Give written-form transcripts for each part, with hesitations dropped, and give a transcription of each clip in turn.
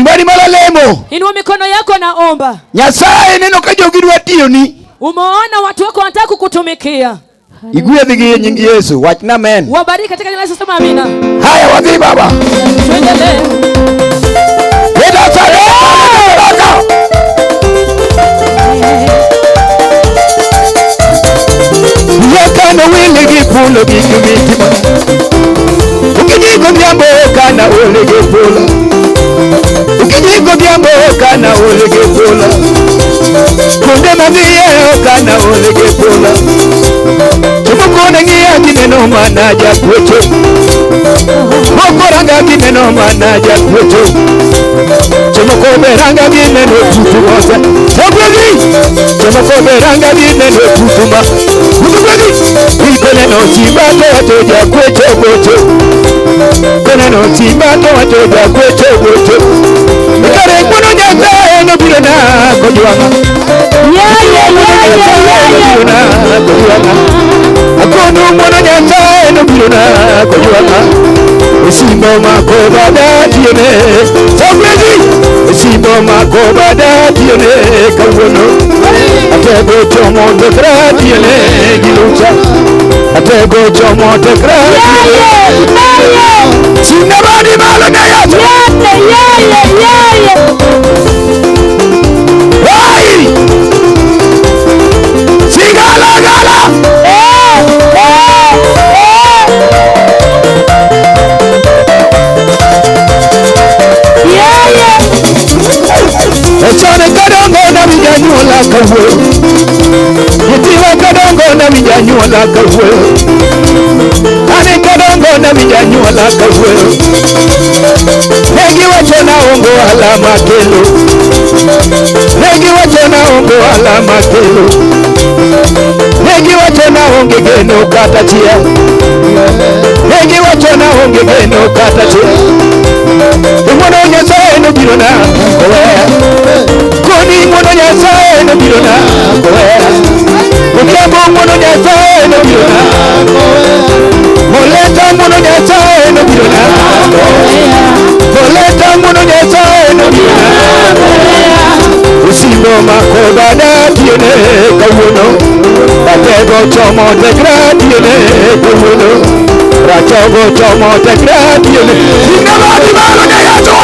Ting' badi malo lemo. Inua mikono yako na omba. Nyasaye neno ka jogi dwa tiyoni. Umeona watu wako wanataka kukutumikia. Igwedhgi e nying Yesu. Wach na amen. Wabariki katika jina la Yesu, sema amina. Haya wadhi baba. Tuendelee. Eda sadaka. Yakano wili gi pulo gi mitima. Ukijiko vyambo kana ule gi pulo. Ukijiko vyambo kana ule gi pulo. Kunde madhiye kana ule gi pulo. Chumukone ngiya gineno mana jakwecho. Mokoranga gineno mana jakwecho. Chumukone ranga gineno tutu mose. Chogwegi. Chumukone ranga gineno tutu ma. Tutu Ikoneno simba to wacho jakwecho kwecho. Koneno simba to wacho jakwecho kwecho. Kare ng'wono Nyasaye nobiro na kojwang'a. Nobiro na kojwang'a. Akono ng'wono Nyasaye nobiro na kojwang'a. Simba mako bada tiyone. Sogwegi. Simba mako bada tiyone kawuono. Atego chomo tekra tiyone gilucha. Atego chomo tekra tiyone. Sinda badi malo ne Yesu. Ai! Sigala gala! Echone kadongo na mijanyuola kawuoyo. Nyithiwa kadongo na mijanyuola kawuoyo. Ane kadongo na mijanyuola kawuoyo. Ne giwacho na onge ohala makelo. Ne giwacho na onge ohala makelo. Ne giwacho na onge geno kata achiel. Ne giwacho na onge geno kata achiel. Ng'wono Nyasaye nobiro na koweya. Koni ng'wono Nyasaye nobiro na koweya. Odhiambo ng'wono Nyasaye nobiro na Moleta ng'wono Nyasaye nobiro na Moleta ng'wono Nyasaye nobiro na Usimbo mako bada tiyone kawuono. Atego chomo tekra tiyone kawuono. Rachogo chomo tekra tiyone. Sinda badi malo ne Yesu.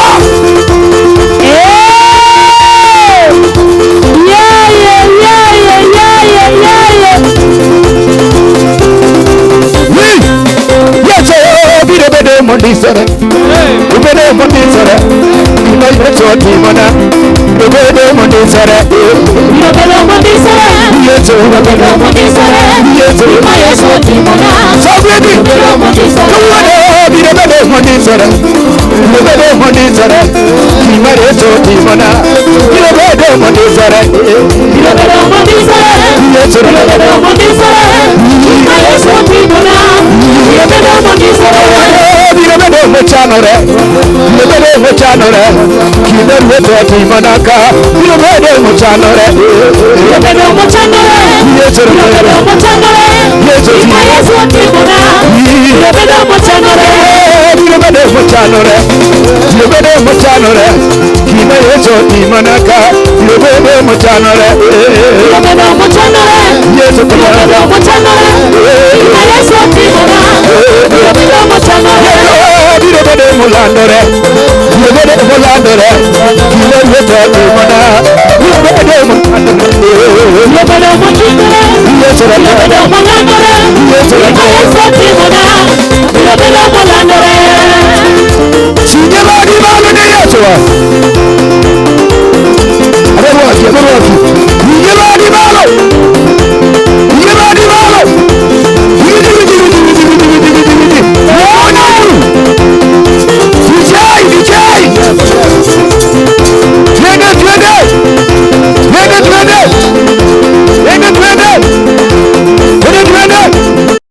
Yesu biro bedo mondisore. Ubedo mondisore. Gima Yesu otimona. Ubedo mondisore. Biro bedo mondisore. Yesu Biro bedo mondisore. Yesu Gima Yesu otimona. Sogwegi. Biro mondisore. Kawuono biro bedo mondisore. Biro bedo mondisore. Gima Yesu otimona. Biro bedo mondisore. Biro bedo mondisore. Yesu Biro bedo mondisore. Gima Yesu otimona. Biro bedo mondisore. Biro bedo mochanore. Biro bedo mochanore. Kinde ruoth otimona ka. Biro bedo mochanore. Biro bedo mochanore. Yesu Biro bedo mochanore. Yesu Gima Yesu otimona. Biro bedo mochanore. Biro bedo mochanore. Biro bedo mochanore. Gima Yesu otimona ka. Biro bedo mochanore. Biro bedo mochanore. Yesu Biro bedo mochanore. Gima Yesu otimona. Biro bedo mochanore. Biro bedo molandore. Biro bedo molandore. Gima Yesu otimona. Biro bedo molandore. Biro bedo mochanore. Yesu Biro bedo molandore. Yesu Gima Yesu